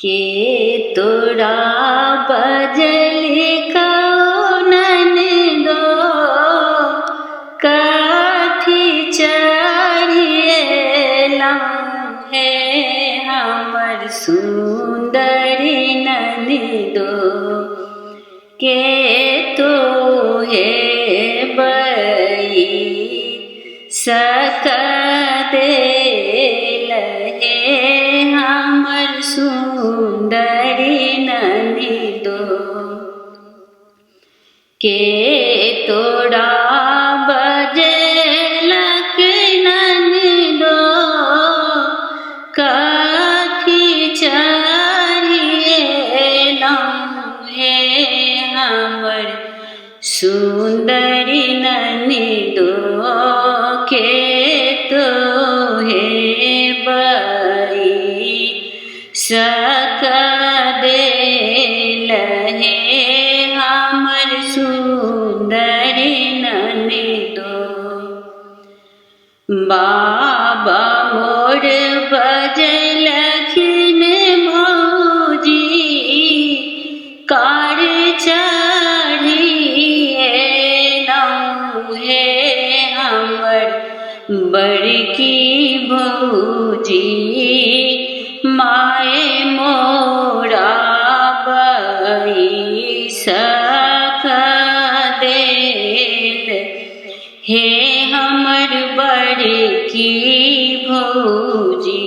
के तोरा बजल ननदो कथी चढ़िएलहुँ हे हमर सुन्दरी ननदो। के तो हे बई सक देल हे हमर सुन्दरी ननदो। के तोरा बजलक ननदो कथी चढ़िएलहुँ हे हमर सुन्दरी ननदो। के तो हे बई सक देल हे हमर सुन्दरी ननदो। बाबा मोर बजलखिन भौजी कार चढ़िएलहुँ हे हमर बड़की भौजी। माय मोरा बई सक देल हे हमर बड़की भौजी।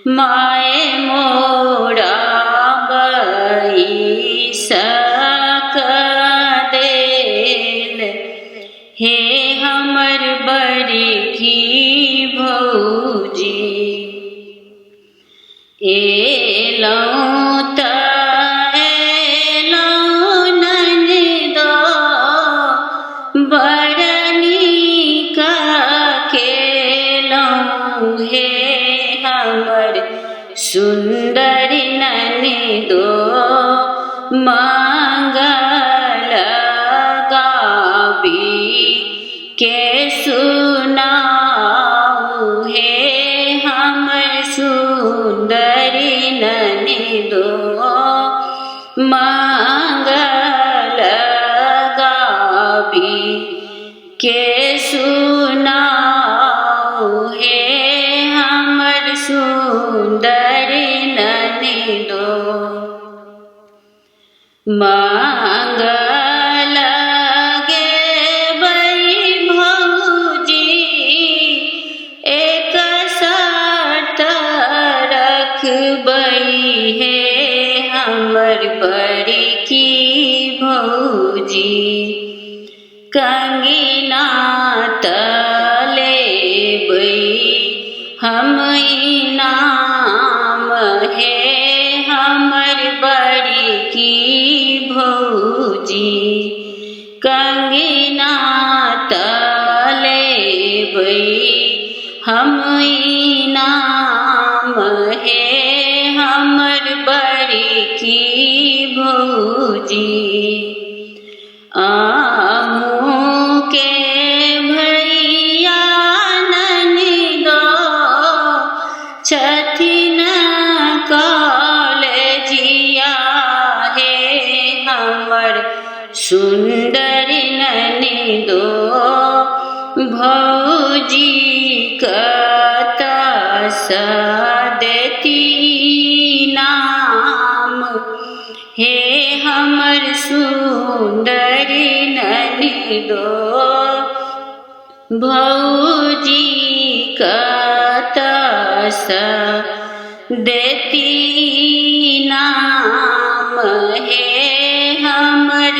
माय मोरा बई सक देल हे हमर बड़की भौजी। एलहुँ त एलहुँ ननदो बड़ नीक केलहुँ हे हमर सुन्दरी ननदो। मंगल गाबी के सुनाऊ हे हमर सुन्दरी ननदो। मंगल गाबी के सुनाऊ हे हमर सुन्दरी ननदो। मंगल गेबै भौजी एक शर्त रखबै हे हमर बड़की भौजी। कंगना त लेबै हम इनाम हे हमर बड़की भौजी। कंगना त लेबै हम इनाम हे हमर बड़की भौजी। अहूँ के भैया ननदो छथिन कॉलेजिया हे हमर सुन्दरी ननदो। भौजी कतऽ देती नाम हे हमर सुन्दरी ननदो। भौजी कतऽ देती नाम हे हमर